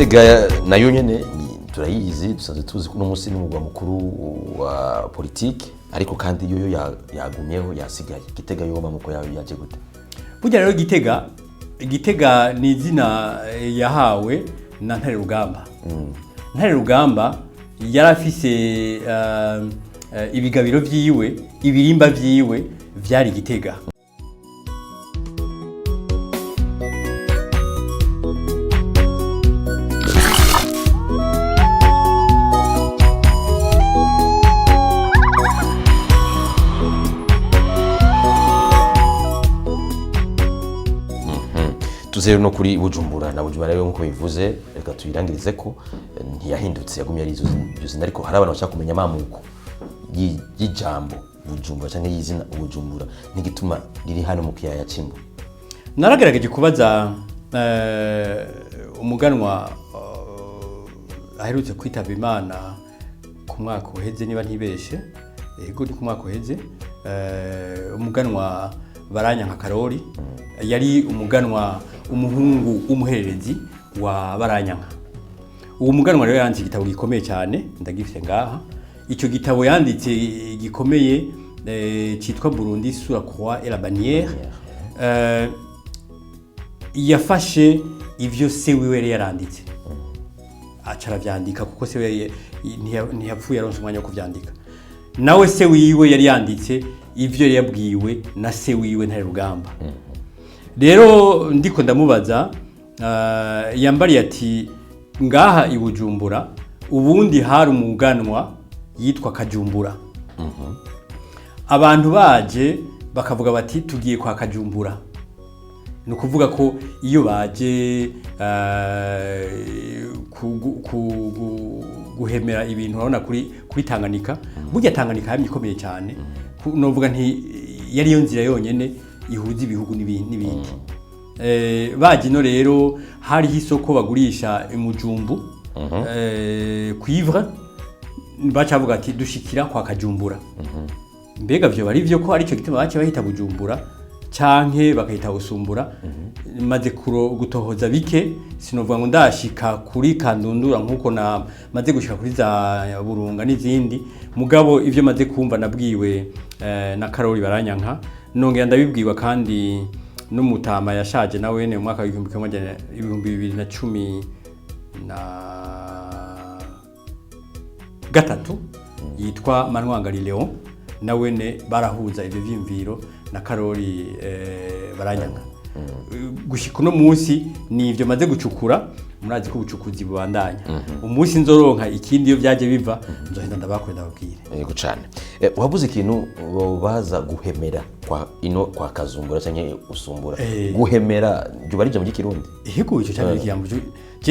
Gitega nayo nyene turayizi, dusanzwe tuzi ko uno munsi n'umugwa mukuru wa politike, ariko kandi yoyo yagumyeho, yasigaye. Gitega yo mamuko yayo yaje gute? Burya rero Gitega ni izina yahawe na Ntare Rugamba. Ntare Rugamba yari afise ibigabiro vyiwe, ibirimba vyiwe vyari Gitega. Tuze rero no kuri Bujumbura. Na Bujumbura rero, nkuko bivuze, reka tuyirangirize ko ntiyahindutse, yagumye ari iryo zina, ariko hari abantu bashaka kumenya amamuko y'ijambo Bujumbura cyangwa y'izina Bujumbura n'igituma riri hano mu kiyaya c'Imbo. Naragerageje kubaza umuganwa aherutse kwitaba Imana ku mwaka uheze, niba ntibeshe, yego ni ku mwaka uheze, umuganwa Baranyanka Karori. Yari umuganwa, umuhungu w'umuhererezi wa Baranyanka. Uwo muganwa rero yanditse igitabo gikomeye cyane, ndagifite ngaha. Icyo gitabo yanditse gikomeye cyitwa Burundi sous la croix et la bannière. Yafashe ivyo se wiwe yari yaranditse, aca aravyandika, kuko se we ntiyapfuye aronse umwanya wo kuvyandika. Nawe se wiwe yari yanditse ivyo yari yabwiwe na se wiwe Ntare Rugamba. Rero ndiko ndamubaza, yambariye ati ngaha i Bujumbura ubundi hari umuganwa yitwa Kajumbura. Abantu baje bakavuga bati tugiye kwa Kajumbura. Ni ukuvuga ko iyo baje guhemera ibintu, urabona kuri Tanganyika, burya Tanganyika yamye ikomeye cyane. Novuga nti yari yo nzira yonyene ihuza ibihugu n'ibindi. Baje ino rero, hariho isoko bagurisha imujumbu, cuivre, bacavuga ati dushikira kwa Kajumbura. Mbega vyo bari vyo ko aricyo gituma baciye bahita Bujumbura canke bakahita Busumbura? Maze gutohoza bike, sinovuga ngo ndashika kuri Kandundura nkuko na maze gushika kuri za Burunga n'izindi, mugabo ivyo maze kumva nabwiwe na Karori Baranyanka, nongera ndabibwirwa kandi n'umutama yashaje na wene mu mwaka w'igihumbi kimwe amajana 2013, yitwa Manwangari Leon, na wene barahuza ibyo vyimviro na Karori Baranyanka. Gushika uno munsi ni ivyo maze gucukura. Murazi ko ubucukuzi bubandanya. Umunsi nzoronka ikindi iyo byaje biva, nzohenda ndabakore, ndababwire. Yego cyane. Wabuze ikintu baza guhemera kwa ino kwa Kazumbura cyangwa Usumbura. Guhemera byo bari mu Kirundi? Ihego, ico cyane ikiyambo.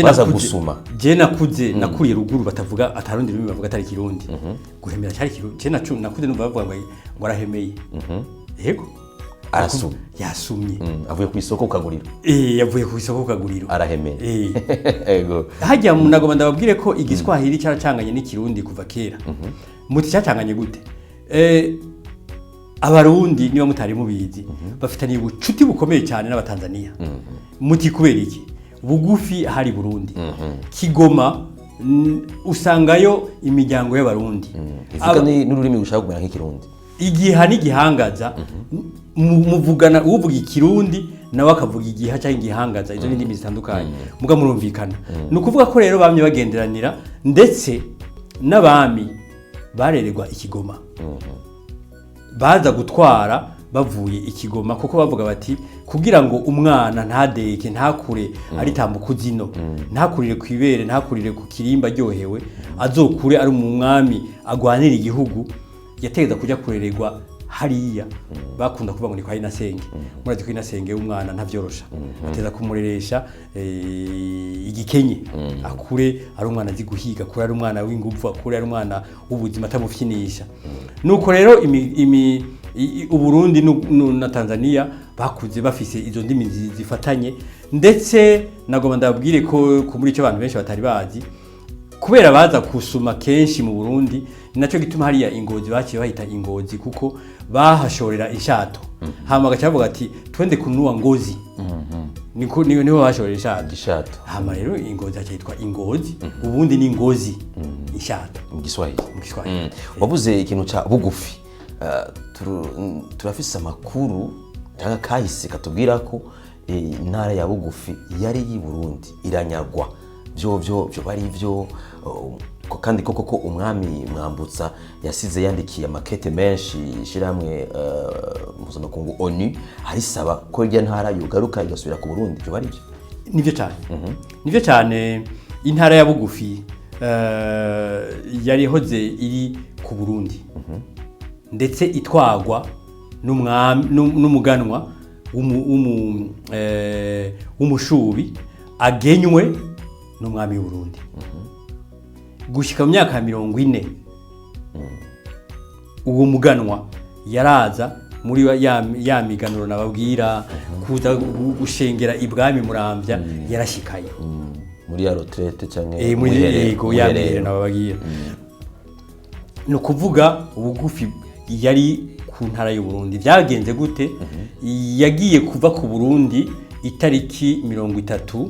Baza gusuma. Je nakuze, nakuriye ruguru, batavuga atarundi rurimi bavuga atari Kirundi. Guhemera cyari Kirundi. Je nakuze numva bavuga ngo arahemeye. Yego. Arasuma. Yasumye. Avuye ku isoko ukagurira. Yavuye ku isoko kaguriro. Arahemera. Yego. Hajya nagomba ndababwire ko Igiswahili cyaracanganye n'Ikirundi kuva kera. Muti cyacanganye gute? Abarundi, niba mutari mubizi, bafitaniye ubucuti bukomeye cyane n'Abatanzania. Muti kubera iki? Bugufi hari Burundi, Kigoma, usangayo imiryango y'Abarundi. Ivuga n'ururimi rushaka kumera nk'Ikirundi. Igiha n'igihangaza muvugana, uvuga Ikirundi nawe akavuga igiha cyangwa igihangaza, izo ni indimi zitandukanye muga murumvikana. Ni ukuvuga ko rero bamye bagenderanira, ndetse n'abami barererwa ikigoma, baza gutwara bavuye ikigoma, kuko bavuga bati kugira ngo umwana ntadeke, ntakure aritambuka uzino, ntakurire ku ibere, ntakurire ku kirimba aryohewe, azokure ari umwami agwanira igihugu, yategeza kujya kurererwa hariya. Bakunda kuvuga ngo ni kwa inasenge. Murazi ko inasenge w'umwana ntavyorosha, ateza kumureresha igikenye, akure ari umwana azi guhiga, akure ari umwana w'inguvu, akure ari umwana w'ubuzima, atamufyinisha. Nuko rero Uburundi na Tanzania bakuze bafise izo ndimi zifatanye. Ndetse nagomba ndababwire ko muri icyo abantu benshi batari bazi, kubera baza kusuma kenshi mu Burundi, ni nacyo gituma hariya Ingozi baciye bahita Ingozi, kuko bahashorera inshato, hama bagaca bavuga ati twende kununua ngozi. Niko niho bashorera ishato. Gishato. Hama rero Ingozi haca yitwa Ingozi, ubundi ni Ngozi, ishato. Mu Giswahili. Mu Giswahili. Wavuze ikintu ca bugufi. Turafise amakuru cyangwa kahise katubwira ko intara ya Bugufi yari y'i Burundi iranyagwa. Vyo bari vyo kandi koko ko umwami Mwambutsa yasize yandikiye amakete menshi ishyirahamwe mpuzamakungu ONU arisaba ko irya ntara yogaruka igasubira ku Burundi, vyo bari vyo? Nivyo cyane, nivyo cyane. Intara ya Bugufi yari ihoze iri ku Burundi, ndetse itwagwa n'umwami n'umuganwa w'umushubi agenywe n'umwami w'u Burundi gushika mu myaka ya 40. Uwo muganwa yaraza muri ya miganuro nababwira, kuza gushengera ibwami Muramvya, yarashikayo. Muri ya retraite canke Muri yego, ya mwiherero. Miherero nababwira, ni ukuvuga Ubugufi yari ku ntara y'u Burundi. Byagenze gute? Yagiye kuva ku Burundi itariki 30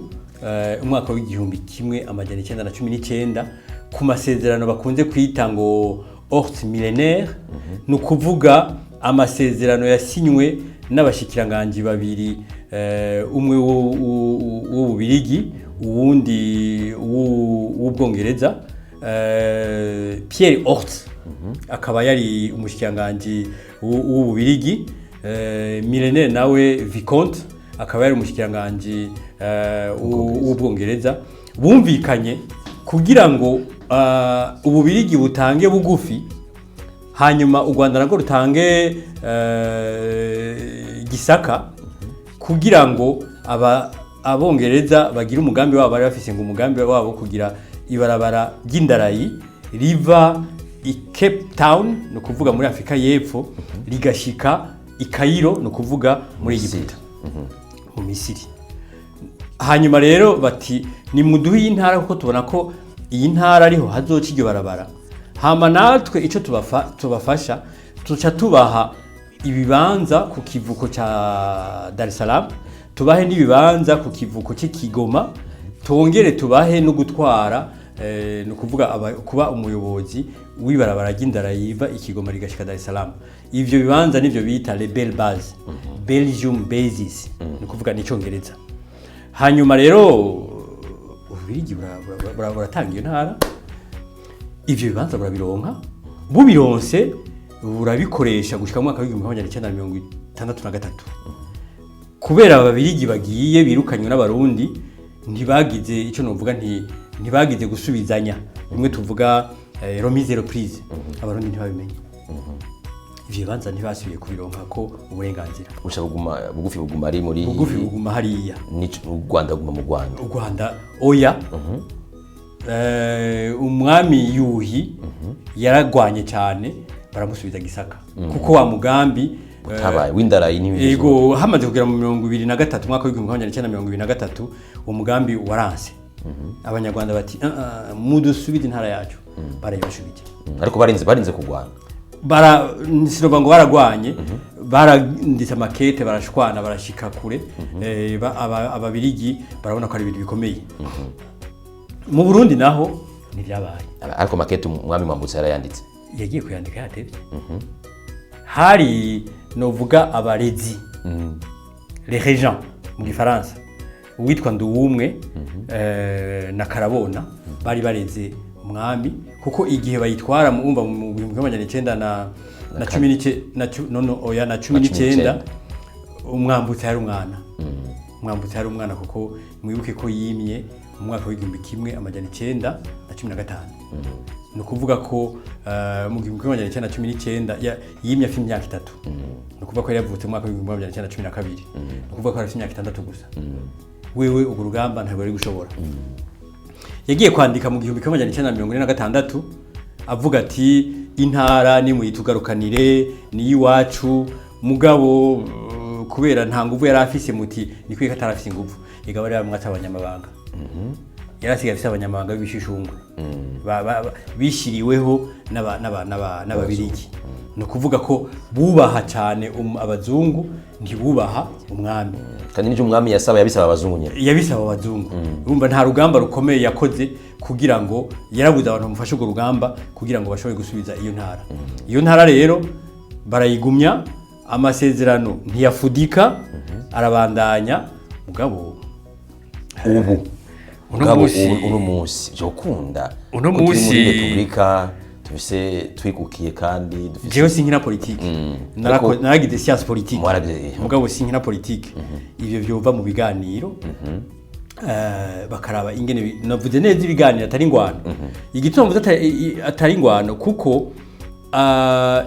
umwaka w'1919, ku masezerano bakunze kwita ngo Hortz millénaire. Ni ukuvuga amasezerano yasinywe n'abashikiranganji babiri, umwe w'Ububirigi, uwundi w'Ubwongereza. Pierre Hortz akaba yari umushikiranganji w'Ububirigi, Milner nawe Vicomte akaba yari umushikiranganji w'Ubwongereza. Bumvikanye kugira ngo Ububirigi butange Bugufi, hanyuma u Rwanda narwo rutange Gisaka, kugira ngo aba Abongereza bagire umugambi wabo bari bafise, ngo umugambi wabo kugira ibarabara ry'indarayi riva i Cape Town, ni ukuvuga muri Afurika y'Epfo, rigashika i Cairo, ni ukuvuga muri Egiputa, mu Misiri. Hanyuma rero bati: "Nimuduhe iyi ntara, kuko tubona ko iyi ntara ariho hazoca iryo barabara. Hama natwe icyo tubafasha, tuca tubaha ibibanza ku kivuko ca Dar es Salaam, tubahe n'ibibanza ku kivuko cy'i Kigoma, tongere tubahe no gutwara, ni ukuvuga kuba umuyobozi w'ibarabara ry'indara yiva i Kigoma rigashika Dar es Salaam." Ivyo bibanza nivyo bita les Belles Bases, Belgium Bases, ni ukuvuga n'icongereza. Hanyuma rero Ububirigi buratanga iyo ntara, ivyo bibanza burabironka. Bubironse, burabikoresha gushika mu mwaka w'1963. Kubera Ababirigi bagiye birukanywe n'Abarundi, ntibagize icyo novuga, ntibagize gusubizanya bimwe tuvuga remise reprise. Abarundi ntibabimenye ivyo bibanza, ntibasubiye kubironka ko uburenganzira. Buca buguma Bugufi, buguma ari muri Bugufi buguma hariya. U Rwanda guma mu Rwanda. U Rwanda oya. Umwami Yuhi yaragwanye cyane, baramusubiza Gisaka, kuko wa mugambi utabaye w'indarayi n'ibindi. Yego, hamaze kugera mu 23, umwaka w'1923, uwo mugambi waranse. Abanyarwanda bati: "Ah, ah, mudusubize intara yacu." Barayibashubije. Ariko barinze kurwana. Bara sinovuga ngo baragwanye, baranditse amakete, barashwana, barashika kure. Ababirigi barabona ko ari ibintu bikomeye. Mu Burundi naho ntibyabaye. Ariko makete umwami Mwambutsa yarayanditse. Yagiye kuyandika yatevye. Hari novuga abarezi, les régents mu Gifaransa, uwitwa Nduwumwe na Karabona bari bareze umwami, kuko igihe bayitwara mu umva mu 1900 na cumi n'ice na no no oya, na cumi cumi n'icyenda, n'icenda. Umwambutsa yari umwana, Umwambutsa yari umwana, kuko mwibuke ko yimye mu mwaka w'1915. Ni ukuvuga ko mu 1919 yimye afite imyaka 3. Ni ukuvuga ko yari yavutse mu mwaka w'1912, ni ukuvuga ko yari afite imyaka 6 gusa. Wewe urwo rugamba ntabwo yari gushobora. Yagiye kwandika mu 1946, avuga ati: "Intara nimuyitugarukanire, ni iwacu." Mugabo kubera nta nguvu yari afise, muti ni kwiga atarafise inguvu, ega bari bamwatse abanyamabanga. Yarasigaye afise abanyamabanga b'ibishishungwe bishiriweho n'Ababirigi. Ni ukuvuga ko bubaha cyane abazungu, ntibubaha umwami. Kandi n'ivyo umwami yasaba, yabisaba abazungu nyene. Yabisaba abazungu. Urumva nta rugamba rukomeye yakoze kugira ngo, yarabuze abantu bamufashe urwo rugamba kugira ngo bashobore gusubiza iyo ntara. Iyo ntara rero barayigumya, amasezerano ntiyafudika, arabandanya. Mugabo Ubu uno mugabo uno munsi vyokunda Uno ko turi muri munsi repubulika tufise, twikukiye kandi dufise Jewe sinkina politike. Ariko Naragize science politique. Mwaragize. Mugabo sinkina politike. Ivyo vyova mu biganiro, bakaraba ingene navuze neza ibiganiro atari ingwano. Igituma mvuze atari ingwano, kuko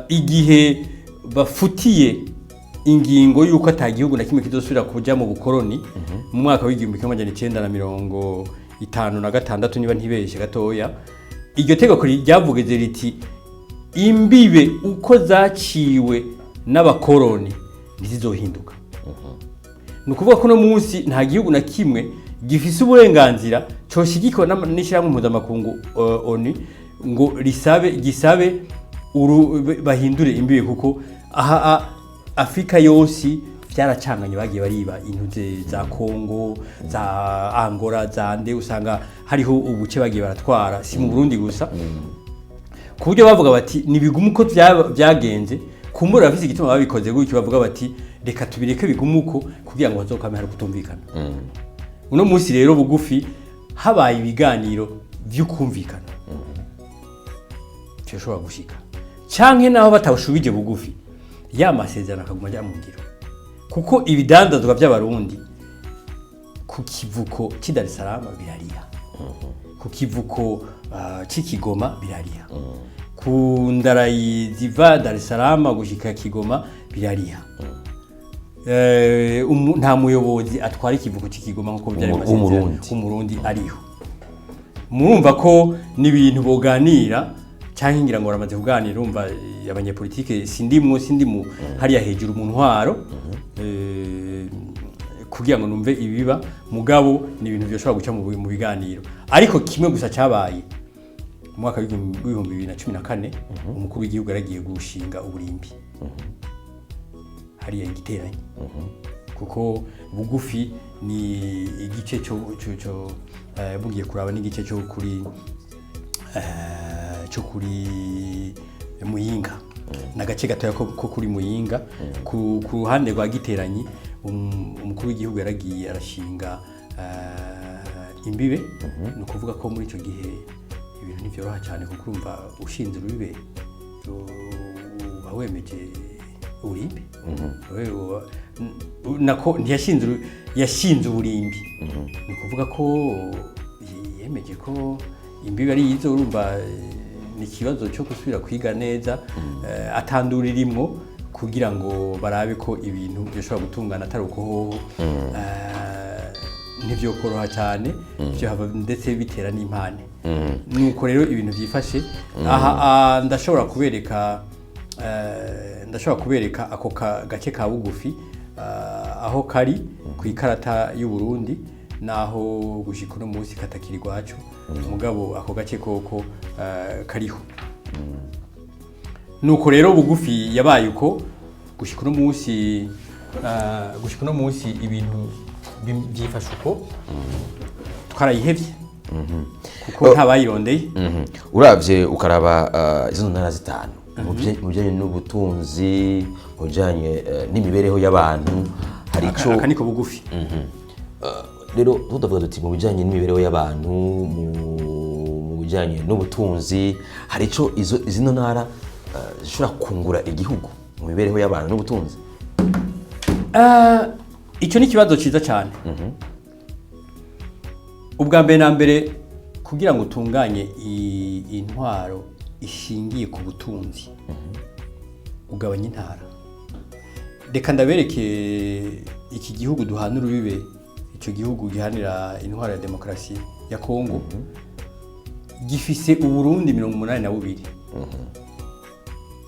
igihe bafutiye ingingo y'uko ata gihugu na kimwe kizosubira kuja mu bukoroni mu mwaka w'1956, niba ntibeshe gatoya, iryo tegeko ryavugize riti: "Imbibe uko zaciwe n'abakoroni ntizizohinduka." Ni ukuvuga ko uno munsi nta gihugu na kimwe gifise uburenganzira coshigikiwe n'ishyirahamwe mpuzamakungu ONU ngo risabe, gisabe bahindure imbibe, kuko aha Afurika yose vyaracanganye. Bagiye bariba intuze za Kongo, za Angola, za nde, usanga hariho ubuce bagiye baratwara, si mu Burundi gusa, ku buryo bavuga bati nibigume uko vyagenze. Kumbura bafise igituma babikoze gutyo, bavuga bati reka tubireke bigume uko kugira ngo hazokame hari kutumvikana. Uno munsi rero bugufi habaye ibiganiro vy'ukumvikana, vyoshobora gushika, canke naho batawushubije bugufi, ya masezerano akaguma ajya mu ngiro, kuko ibidandazwa by'Abarundi ku kivuko cy'i Dar es Salaam birariha, ku kivuko cy'i Kigoma birariha, ku ndarayi ziva Dar es Salaam gushika Kigoma birariha. Nta muyobozi atwara ikivuko cy'i Kigoma nkuko byari mu masezerano. W'Umurundi. W'Umurundi ariho. Murumva ko n'ibintu boganira, cyangwa ngira ngo baramaze kuganira. Urumva abanyepolitike sindimwo, sindimu hariya hejuru mu ntwaro kugira ngo numve ibiba, mugabo ni ibintu byoshobora guca mu biganiro. Ariko kimwe gusa cyabaye mu mwaka w'2014, umukuru w'igihugu yaragiye gushinga uburimbi hariya igiteranye, kuko bugufi ni igice cyo bugiye kuraba n'igice cyo kuri Muyinga, n'agace gatoya ko kuri Muyinga ku ruhande rwa Giteranyi. Umukuru w'igihugu yaragiye arashinga imbibe. Ni ukuvuga ko muri icyo gihe ibintu ntibyoroha cyane, kuko urumva ushinze urubibe uba wemeje uburimbi. Wewe nako ntiyashinze yashinze uburimbi, ni ukuvuga ko yemeje ko imbibi ari izo. Urumva ni ikibazo cyo gusubira kwiga neza, atandura irimwo kugira ngo barabe ko ibintu bishobora gutungana. Atari uko hoho ntivyokoroha cyane, vyohava ndetse bitera n'impane. Nuko rero ibintu byifashe aha. Ndashobora kubereka ako gace ka bugufi aho kari ku ikarata y'u Burundi, naho gushika uno munsi katakiri iwacu, mugabo ako gace koko kariho. Nuko rero bugufi yabaye uko gushika uno munsi ibintu byifashe uko, twarayihevye kuko ntabayirondeye. Uravye ukaraba izo ntara zitanu mu bijanye n'ubutunzi, mu bijanye n'imibereho y'abantu, hari ico Aka niko bugufi. Rero tudavuga duti mu bijanye n'imibereho y'abantu, mu bijanye n'ubutunzi, hari ico izo zino ntara zishobora kungura igihugu mu mibereho y'abantu n'ubutunzi? Icyo ni ikibazo cyiza cyane. Ubwa mbere na mbere, kugira ngo utunganye intwaro ishingiye ku butunzi, ugabanya intara. Reka ndabereke iki gihugu duhana urubibe, icyo gihugu gihanira intwaro ya demokarasi ya Kongo, gifise Uburundi 82.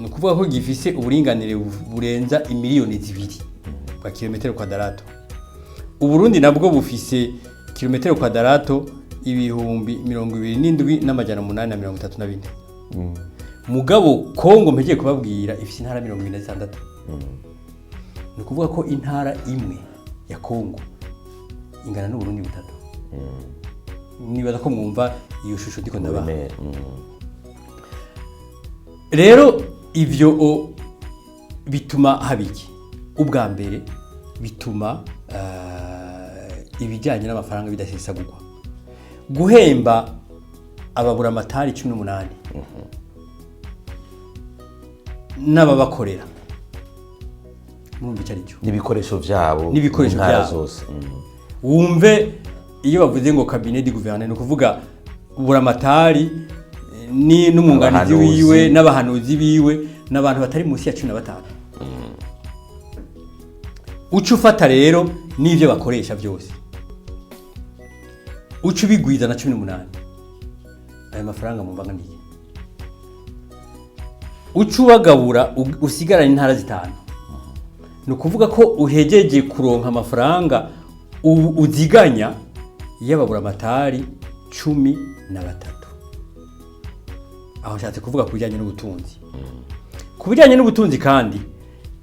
Ni ukuvuga ko gifise uburinganire burenza imiliyoni 2 bwa kilometero kwadarato. Uburundi nabwo bufise kilometero kwadarato 27,834. Mugabo Kongo mpegeye kubabwira ifise intara 26. Ni ukuvuga ko intara imwe ya Kongo ingana n'Uburundi butatu. Nibaza ko mwumva iyo shusho ndiko ndabaha. Uburemere. Rero ivyo bituma haba iki? Ubwa mbere bituma ibijyanye n'amafaranga bidasesagurwa. Guhemba ababuramatari 18 n'ababakorera, murumva icyo ari cyo. N'ibikoresho vyabo. N'ibikoresho mu ntara vyabo. zose. Wumve iyo bavuze ngo cabinet du gouverneur, ni ukuvuga buramatari ni n'umwunganizi Abahanuzi. wiwe n'abahanuzi biwe, n'abantu batari munsi ya 15. Uca ufata rero n'ibyo bakoresha byose, uca ubigwiza na 18, ayo mafaranga mu mbanganiye uca ubagabura, usigarana intara zitanu. Ni ukuvuga ko uhejeje kuronka amafaranga uziganya y'ababuramatari 13. Aho nshatse kuvuga ku bijyanye n'ubutunzi. Ku bijyanye n'ubutunzi kandi,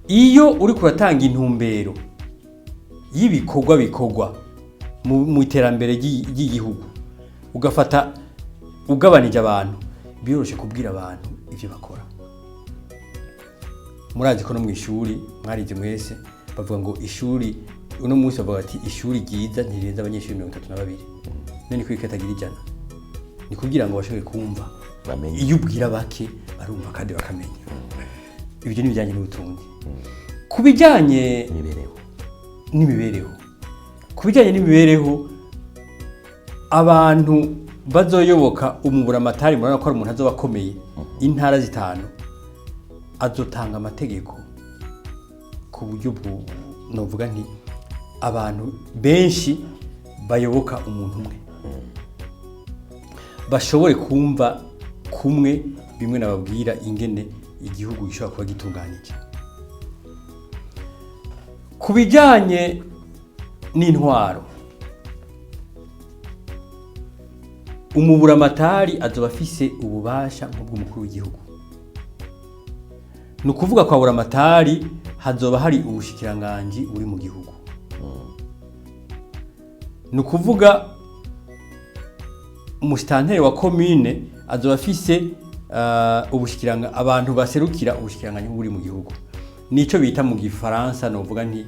iyo uri kuratanga intumbero y'ibikorwa bikorwa mu iterambere ry'igihugu, ugafata ugabanije abantu, biroroshye kubwira abantu ibyo bakora. Murazi ko no mu ishuri mwarize mwese, bavuga ngo ishuri uno munsi, bavuga ati ishuri ryiza ntirirenza abanyeshuri 32. None ko atagira 100, ni kugira ngo bashobore kumva. Bamenye. Iyo ubwira bake barumva kandi bakamenya. Ibyo ni ibijyanye n'ubutunzi. Ku bijyanye imibereho, n'imibereho, ku bijyanye n'imibereho, abantu bazoyoboka umuburamatari, murabona ko ari umuntu azoba akomeye intara zitanu, azotanga amategeko ku buryo novuga nti abantu benshi bayoboka umuntu umwe bashobore kumva kumwe bimwe nababwira ingene igihugu gishobora kuba gitunganije. Ku bijyanye n'intwaro, umuburamatari azoba afise ububasha nk'ubw'umukuru w'igihugu. Ni ukuvuga kwa buramatari hazoba hari ubushikiranganji buri mu gihugu. Ni ukuvuga umusitanteri wa komine azoba afise ubushikiranga, abantu baserukira ubushikiranganji buri mu gihugu. Nico bita mu gifaransa novuga nti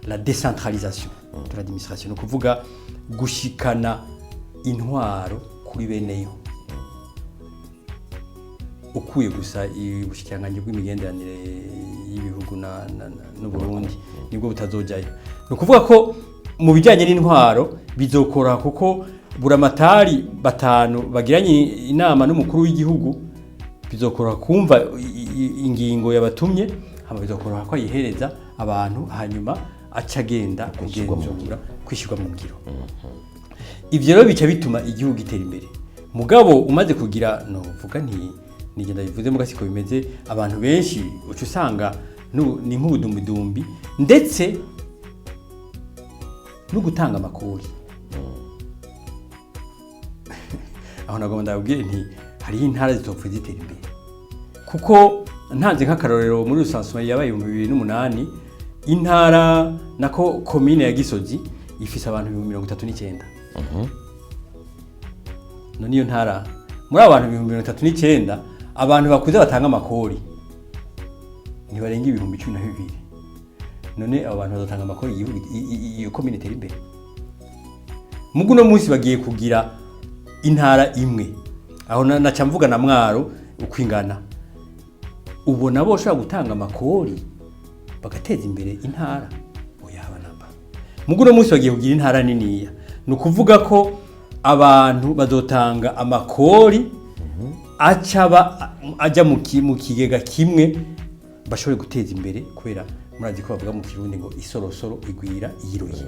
la décentralisation de l'administration, ni ukuvuga gushikana intwaro kuri beneyo, ukuye gusa ubushikiranganji bw'imigenderanire y'ibihugu n'Uburundi nibwo butazojayo. Ni ukuvuga ko mu bijyanye n'intwaro bizokora, kuko buramatari batanu bagiranye inama n'umukuru w'igihugu, bizokora kumva ingingo yabatumye, hama bizokora ko ayihereza abantu, hanyuma aca agenda Kwishyirwa mu kugenzura kwishyirwa mu ngiro. Ibyo rero bica bituma igihugu gitera imbere. Mugabo umaze kugira, novuga nti nigenda bivuze mu gasiko bimeze, abantu benshi uca usanga ni nk'ubudumbidumbi, ndetse no gutanga amakori. Aho nagomba ndababwire nti hariho intara zitopfa zitera imbere, kuko ntanze nk'akarorero, muri recensement yabaye 2008, intara nako komine ya Gisozi ifise abantu 39,000. None iyo ntara, muri abo bantu 39,000, abantu bakuze batanga amakori ntibarenga 12,000. None abo bantu bazatanga amakori igihugu iyo komine itera imbere? Mugu uno munsi bagiye kugira intara imwe, aho naca mvuga na Mwaro uko ingana, ubona bo bashobora gutanga amakori bagateza imbere intara? Oya, namba. Mugu uno munsi bagiye kugira intara niniya, ni ukuvuga ko abantu bazotanga amakori acaba ajya mu kigega kimwe, bashobore guteza imbere, kubera murazi ko bavuga mu Kirundi ngo isorosoro igwira iyiroye.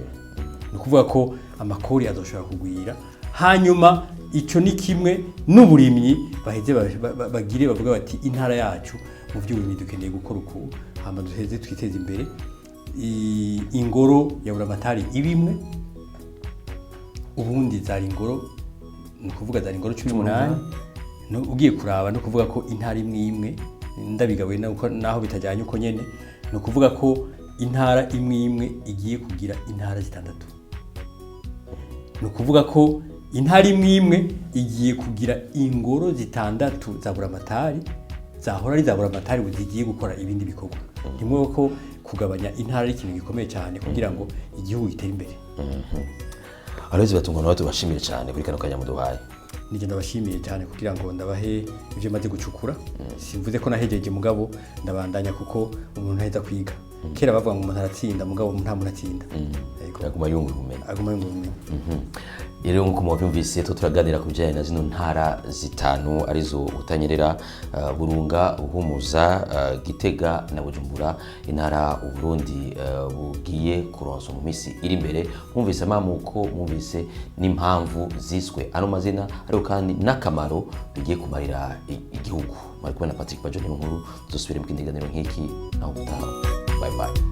Ni ukuvuga ko amakori azoshobora kugwira. Hanyuma icyo ni kimwe n'uburimyi, baheze bagire bavuga bati intara yacu mu by'uburimyi dukeneye gukora uku, hama duheze twiteze imbere. Ingoro ya buramatari ibimwe. Ubundi zari ingoro, ni ukuvuga zari ingoro 18. Ugiye kuraba, no kuvuga ko intara imwe imwe, ndabigabuye naho bitajyanye uko nyene, ni ukuvuga ko intara imwe imwe igiye kugira intara zitandatu. Ni ukuvuga ko intara imwe imwe igiye kugira ingoro zitandatu za buramatari, zahora ari za buramatari, ubu zigiye gukora ibindi bikorwa. Nimwe ko kugabanya intara ari ikintu gikomeye cyane kugira ngo igihugu gitere imbere. Aloys Batungwa, tubashimire cyane kuri kano kanya muduhaye. Nijye ndabashimiye cyane kugira ngo ndabahe ibyo maze gucukura. Simvuze ko nahejeje, mugabo ndabandanya, kuko umuntu ntaheza kwiga. Kera bavuga ngo umuntu aratsinda, mugabo nta muntu atsinda. Yego. Aguma yungura ubumenyi. Aguma yungura ubumenyi. Rero nk'uko mubyumvise, to turaganira ku bijyanye na zino ntara zitanu, arizo Butanyerera, Burunga, Buhumuza, Gitega na Bujumbura, intara Uburundi bugiye kuronswa mu minsi iri imbere. Mwumvise amamuko, mwumvise n'impamvu ziswe ano mazina, ariko kandi n'akamaro bigiye kumarira igihugu. Mwari kumwe na Patrick Bajo Nkuru. Tuzosubire mu kindi kiganiro nk'iki naho gutaha. Bye bye.